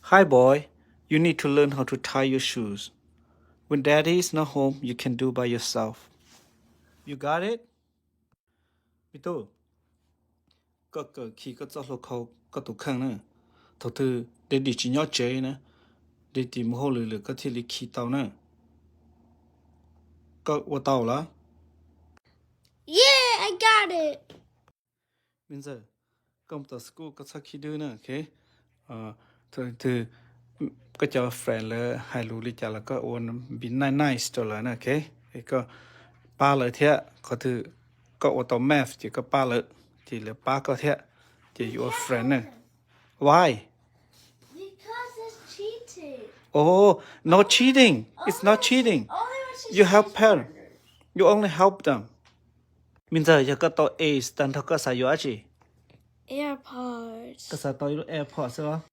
Hi boy, you need to learn how to tie your shoes. When daddy is not home, you can do by yourself. You got it? Me tub, koj kawm khi koj txoj hlua khau koj tus kheej na. Thaum twg daddy tsis nyob tsev na, daddy mus hauj lwm lawm koj thiaj li khi tau na. Koj ua tau lawm? Yeah, I got it. Me ntxawg, koj mus tom school koj txhob khib dwb na, ok? Thaum twg koj cov friend lawv hais lus li cas los koj ua be nice nice rau lawv na, ok? Koj pab lawv thiab, qhov twg koj ua tau math ces koj pab lawv, ces lawv pab koj thiab, ces you are friend na. Why? Because it's cheating. Oh, no cheating. It's not cheating. Only when she's You help parent. You only help them. Me ntxawg, yog koj tau A's tag nrho koj xav yuav dab tsi? AirPods. Koj xav tau ib lub AirPods xwb los?